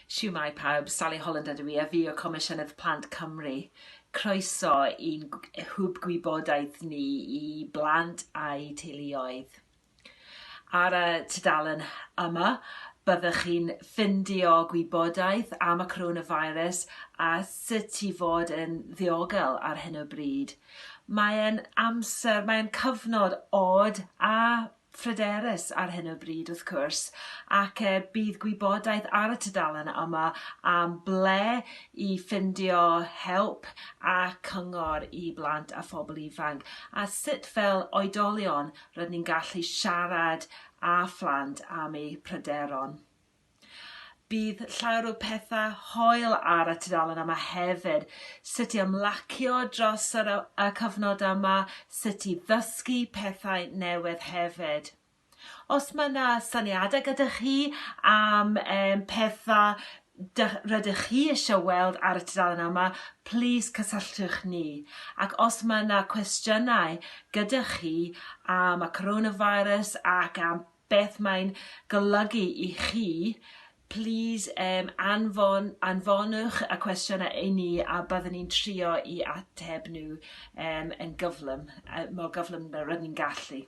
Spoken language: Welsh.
Shwmae pawb, Sally Holland ydw i a fi yw Comisiynydd Plant Cymru. Croeso i'n hwb gwybodaeth ni i blant a'u teuluoedd. Ar y tudalen yma, byddwch chi'n ffindio gwybodaeth am y coronavirus a sut i fod yn ddiogel ar hyn o bryd. Mae'n amser, mae'n cyfnod od a phryderus ar hyn o bryd wrth cwrs ac yy bydd gwybodaeth ar y tudalen yma am ble i ffindio help a cyngor i blant a phobl ifanc a sut fel oedolion rydyn ni'n gallu siarad â phlant am eu pryderon. Bydd llawer o pethau hael ar y tudalen yma hefyd, sut i ymlacio dros yr y cyfnod yma, sut i ddysgu pethau newydd hefyd. Os mae yna syniadau gyda chi am um, pethau rydych chi eisiau weld ar y tudalen yma, plîs cysylltwch ni. Ac os mae yna cwestiynau gyda chi am y coronavirus ac am beth mae'n golygu i chi, plîs yym anfon anfonwch y cwestiynau i ni a byddwn ni'n trio i ateb nhw yym yn gyflym, mor gyflym na rydyn ni'n gallu.